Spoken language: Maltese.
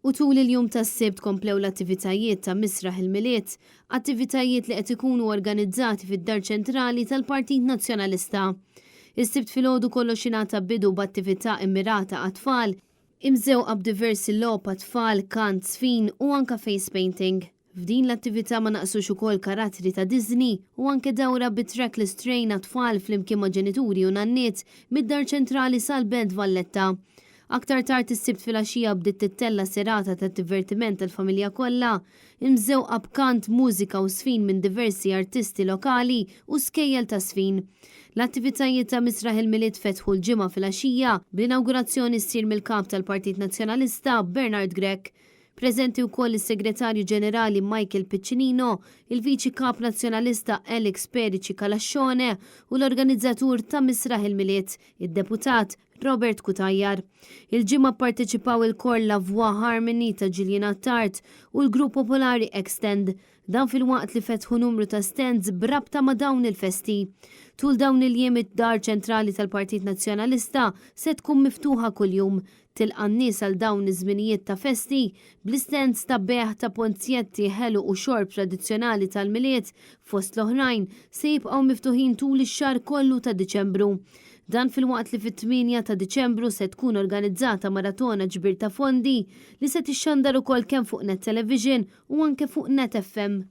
U tul il-jum tas-Sibt komplew l-attivitajiet ta' Misraħ il-Milied, attivitajiet li qed ikunu organizzati fid-Dar Ċentrali tal-Partit Nazzjonalista. Is-Sibt filgħodu kollox ingħata bidu b'attività immirata għat-tfal, imżewqa b'diversi logħob għat-tfal, kant, żfin u anke face painting. F'din l-attività ma naqsux ukoll karattri ta' Disney u anke dawra bi trackless train għat-tfal flimkien ma' ġenituri u nanniet mid-Dar Ċentrali sal-Belt Valletta. Aktar tard is-Sibt filgħaxija bdiet tittella' serata ta' divertiment tal-familja kollha, imżewqa b'kant, mużika u żfin minn diversi artisti lokali u skejjel ta' żfin. L-attivitajiet ta' Misraħ il-Milied fetħu l-Ġimgħa filgħaxija, bl-inawgurazzjoni ssir mill-Kap tal-Partit Nazzjonalista, Bernard Grech. Preżenti wkoll is-Segretarju Ġenerali Michael Piccinino, il-Viċi Kap Nazzjonalista Alex Perici Calascione u l-organizzatur ta' Misraħ il-Milied, id-Deputat Robert Cutajar. Il-Ġimgħa pparteċipaw il-kor La Voix Harmony ta' Gillian Attard u l-grupp popolari Extend. Dan filwaqt li fetħu numru ta' stands b'rabta ma' dawn il-festi. Tul dawn il-jiem id-Dar Ċentrali tal-Partit Nazzjonalista se tkun miftuħa kuljum, tilqa' n-nies għal dawn iż-żminijiet ta' festi, bl-istands ta' bejgħ ta' ponzjetti, ħelu u xorb tradizzjonali tal-Milied, fost l-oħrajn, se jibqgħu miftuħin tul ix-xahar kollu ta' Diċembru. Dan filwaqt li fit-8 ta' Diċembru se tkun organizzata maratona ġbir ta' fondi li se tixxandar ukoll kemm fuq Net Television u anke fuq Net FM.